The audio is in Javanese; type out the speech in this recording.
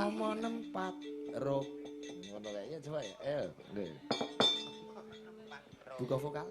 Samo nempat rok. Ngono kayaknya coba ya. Ayo, nggih. Buka vokal.